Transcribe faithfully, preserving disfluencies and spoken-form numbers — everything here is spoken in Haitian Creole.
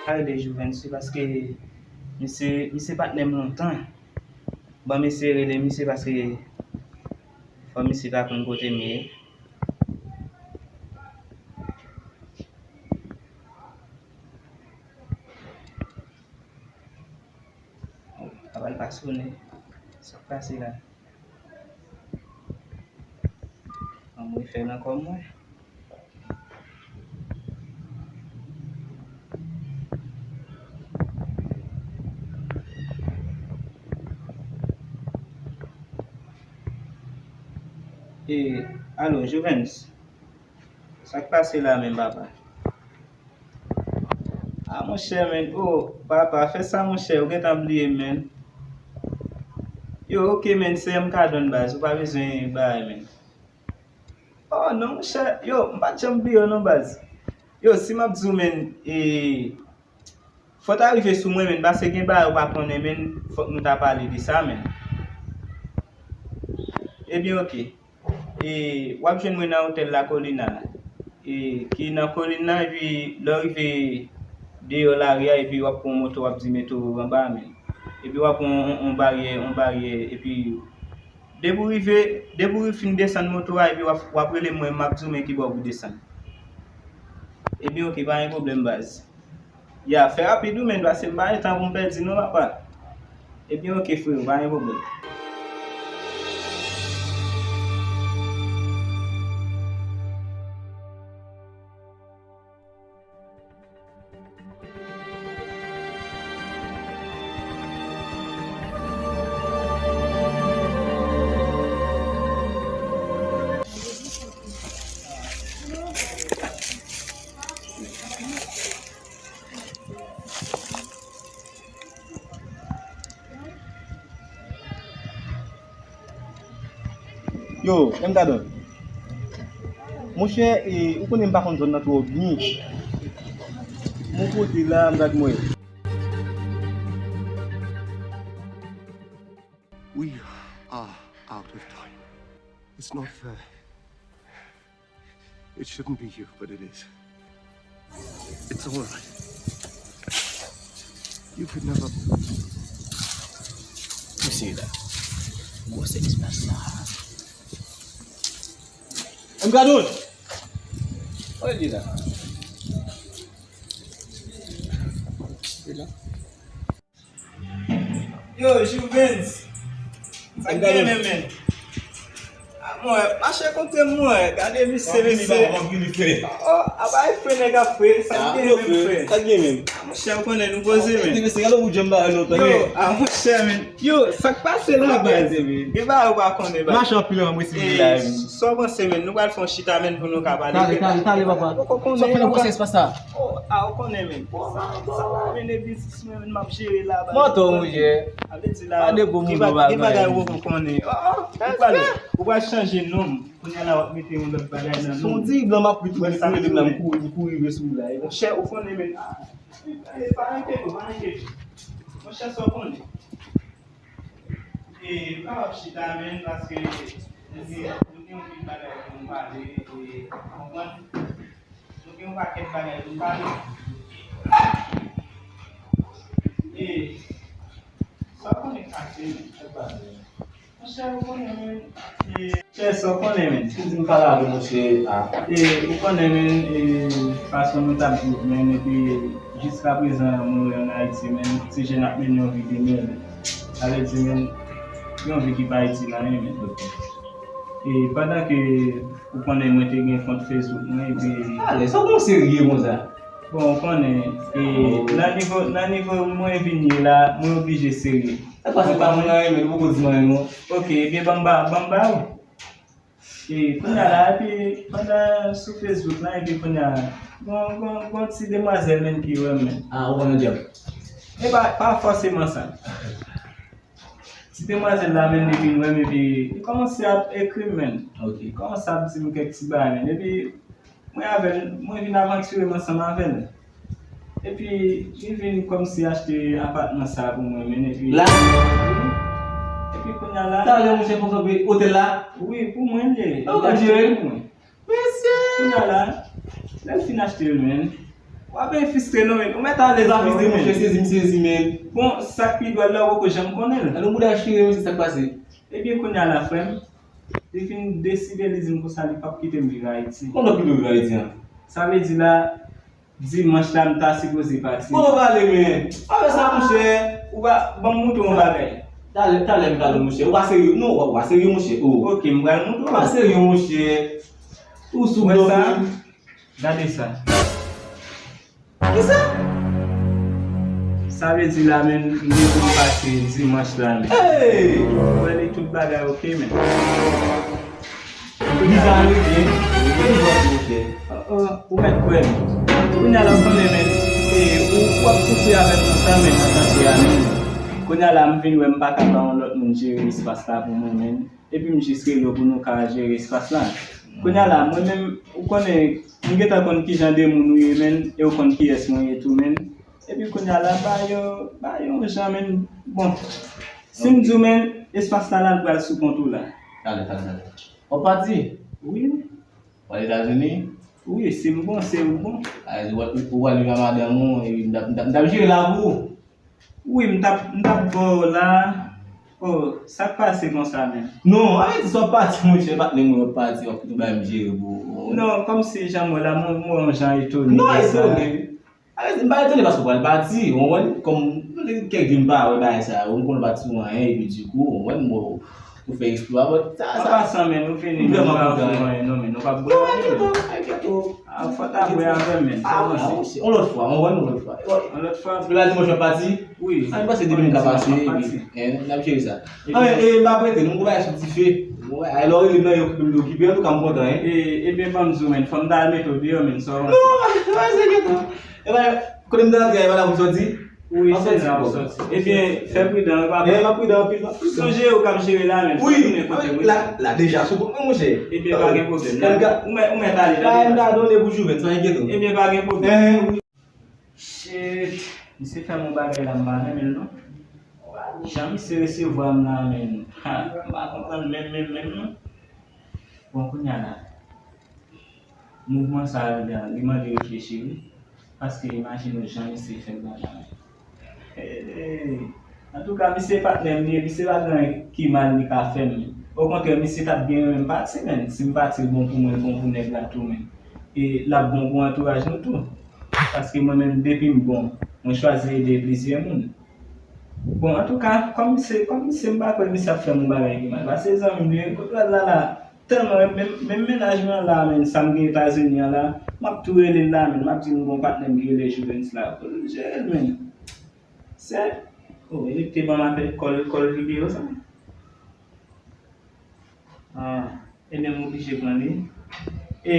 Pa rele Jouvens wi, paske misye, misye patnè m lontan. Ban m eseye rele misye, paske fò misye ta konn kote m ye. Apal pa sonnen. Sa k pase la? Ban m refè l ankò mwen. E, alo, Jouvens? Sa k pase la menm, papa? Ah, monchè, men. Oh, papa, fè sa, monchè. Ou gentan bliye m, men. Yo, ok, men, se M K Don, baz. Ou pa bezwen bagay, men. Oh, non, monchè. Yo, m pa t janm bliye w, non, baz. Yo, si m ap di w, men, e, fò w ta rive sou mwen, men, paske gen bagay ou pa konnen, men, fòk nou ta pale de sa, men. Ebyen, ok. E, w ap jwenn mwen nan otèl La Colina, e, ki nan kolin nan, epi lè w rive deyò lari a, epi w ap pran yon moto, w ap di mete w anba a, men. Epi w ap pran yon, yon, yon baryè, yon baryè, epi depi w rive, depi w fin desann moto a, epi w ap, w ap rele mwen, m ap di w men ki bò pou w desann. Ebyen, ok, pa gen pwoblèm, baz. Ya, fè rapid wi, men, paske m pa gen tan pou m pèdi non, papa. Ebyen, ok, frero, pa gen pwoblèm. Yo, M K Don. Monchè, e, ou konnen m pa konn zòn nan twò byen. Mwen kote la, m gad mwen. We are out of time. It's not fair. It shouldn't be you, but it is. It's all right. You could never. Mesye la. Gwo sèvis plas la. M K Don! Kòman li la? Li la? Yo, Jouvens. Sa k genyen menm, men? Ah, mwen, mache kontre mwen, gade misye, mesye. Oh, apa e fre nèg ap fre, sa k genyen menm, fre? Sa k genyen menm? Ah, monchè, ou konnen nou poze, men. Mesye, gade ou djanm ba nou tan. Yo, ah, monchè, men. Yo, sa k pase la, baz? Gen bagay ou pa konnen, baz. Mache anpil, mwen, mwen, si la, men. Sa w panse, men? Nou pral fè yon chita, men, pou nou ka pale. Tale, tale, tale, papa. Ou konnen. Sa w fè nan gwo sèvis plas la? Oh, ah, ou konnen, men. Sa, sa pa mennen biznis. Mwen menm m ap jere la, baz. Moto, monchè. Sa vle di la, gen ba-, gen bagay ou poko konnen. Oh, oh, ou pral, ou pral chanje non m. Kounye a la, w ap mete yon lòt bagay nan non m. Son diri blan m ap rit, ou rele m la, m kouri, m kouri rive sou ou la. Monchè, ou konnen, men. Ah, pa enkyete w, pa enkyete w. Monchè, sa w konnen. E, m pa p ap chita, men, paske nou gen, nou gen yon pil bagay pou nou pale, e, konprann? Nou gen yon pakèt bagay pou n pale. E, sa w konnen k pase, men? Sa k pase, men? Monchè, ou konnen, men, e, monchè, sa w konnen, men? Ou di m pale avè w, monchè, a. E, ou konnen, men, e, fason nou t ap viv, men, epi jiskaprezan, nou wè ann Ayiti, men, ti jèn ap mennen yon vi demède. Sa vle di, men, yon vi ki pa itil anyen, men. E, pandan ke ou konnen mwen te gen kont Facebook mwen, epi ale, sa w gon serye konsa? Bon, ou konnen, e, nan nivo, nan nivo mwen vin ye la, mwen oblije serye. Sa k pase pa moun nan renmen, ou poko di m anyen, non. Ok, ebyen, ban m ba, ban m ba ou. E, kounye a la, epi pandan sou Facebook la, epi kounye a, gon, gon, gon ti demwazèl menm ki wè m, men. Ah, ou pran nan djab? E pa, pa fòseman sa. Ti demwazèl la, men, li vin wè m, epi li kòmanse ap ekri m, men. Ok. Li kòmanse ap di m kèk ti bagay, men. Epi, mwen avè l, mwen vin avantire m ansanm avè l. Epi, li vin kòmsi achte apatman sa pou mwen, men. Epi, la? Wi. Epi, kounye a la. Talè, monchè, fò kanpe otèl la? Wi, pou mwen, li ye. Ou ka jere l? Pou mwen. Mesye! Kounye a la, lè l fin achte l, men, W ap byen fristre non, men. Ou mèt alèz. Ou pa fristre, monchè, sezi m sezi, men. Bon, sa k pi dwòl la, ou poko janm konnen l. Alò, bouda chire, men, se sa k pase. Ebyen, kounye a la, frè m, li fin deside, li di m konsa, li p ap kite m viv Ayiti. Kòman l ap kite w viv Ayiti, an? Sa vle di la, dimanch la, m ta sipoze pati. Bon, nou pale, men. Pa fè sa, monchè. Ou pa, ban m montre w yon bagay. Talè, talè, m talè, monchè. Ou pa serye. Non, ou pa, ou pa serye, monchè. Oh. Ok, m pral montre w. Ou pa serye, monchè. Ou sou blòf, men. Gade sa. Kisa? Sa vle di la, men, m gen pou m pase dimanch la, men. Hey! Ou wè li tout bagay ok, men. Viza a rete, gen yon lòt monchè. Oh, oh, ou mèt kwè m. Kounye a la, ou konnen, men, e, ou, w ap soufri avè m konsa, men, antanke ami. Kounye a la, m vin wè m pa ka ba yon lòt moun jere espas la pou mwen, men. Epi m jis rele w pou nou ka jere espas la. Kounye a la, mwen menm, ou konnen, m gentan konn kijan de moun ou ye, men, e ou konn kiyès mwen ye tou, men. Epi kounye a la, ba yo, ba yo yon jan, men. Bon, si m di w, men, espas la, la, l pral sou kont ou la. Talè, talè, talè. W ap pati? Wi. W al Etazini? Wi, si m bon, se ou bon. A, ou, ou, ou pral viv a madanm ou, e m t ap, m t ap, m t ap jere la pou ou. Wi, m t ap, m t ap ba w la. Oh, sa k pase konsa menm? Non, a vle di sa w pati, monchè, patnè mwen, w ap pati, w ap kite w bay m jere pou ou. Non, kòmsi jan m wè la, mwen, mwen yon jan etone de sa. Non, etone. A vle di, m pa etone paske w pral pati, w konprann? Kòm, kèk jou m pa wè bagay sa yo, m konn w pa t sou anyen, epi dikou, w konprann, bon, ou fè eksplwa, bon, sa, sa. An pasan, men, nou fini, nou pa sou anyen, non, men nou p ap bwè anyen, men. Non, enkyèt ou, enkyèt ou. A, fò ta bwè avè m, men. A, wi, a, wi, se yon lòt fwa, on wè nou lòt fwa. Yon lòt fwa. Epi la dimanch w ap pati? Wi. A, m panse depi m ka pase, epi, en, n ap jere sa. A, e, m ap rete, nou gon bagay sou dife. Gon bagay, lè w rele m nan, yo okipe m, yo okipe, antouka, m kontan, en. E, ebyen, ban m di w, men, fò m ta al mete w deyò, men, sa w panse? Non, pa, pa, se enkyèt ou. E pa, kote m ta antre a, e pa la pou m soti? Wi, se la ou soti. Ebyen, fè pridan, wi, papa. Ebyen, m ap pridan anpil, m ap pridan. Sonje ou k ap jere la, men. Wi, wi, la, la deja sou kont mwen, monchè. Ebyen, pa gen pwoblèm. Ou mèt, ou mèt ale. Bagay m ta donnen pou Jouvèn, san enkyete w. Ebyen, pa gen pwoblèm. Shit, misye fè m yon bagay la, m pa renmen l, non. Jan misye resevwa m la, men. Ha, m pa konprann menm, menm, menm, non. Bon, kounye a la. Mouvman sa yo la, li mande reflechi, wi. Paske imajine w jan misye fè l la. Hey, antouka, misye patnè m li ye, misye pa gen anyen ki mal li ka fè m. Okontrè, misye t ap byen renmen m pati, men. Si m pati, l bon pou mwen, l bon pou nèg la tou, men. E l ap bon pou antouraj nou tou. Paske mwen menm, depi m bon, mwen chwazi ede plizyè moun. Bon, antouka, kòm misye, kòm misye, m pa kwè misye ap fè m yon bagay ki mal. Paske zanmi m li ye, kote l la la, tèlman, menm, menm mennaj mwen an la, menm sa m gen Etazini an la, m ap tou rele l la, menm m ap di l m gon patnè m ki rele Jouvens la, pou l jere l, menm. Se, oh, e li te ban m apèl kòl, kòl videyo sa. Ah, ebyen, m oblije pran li. E,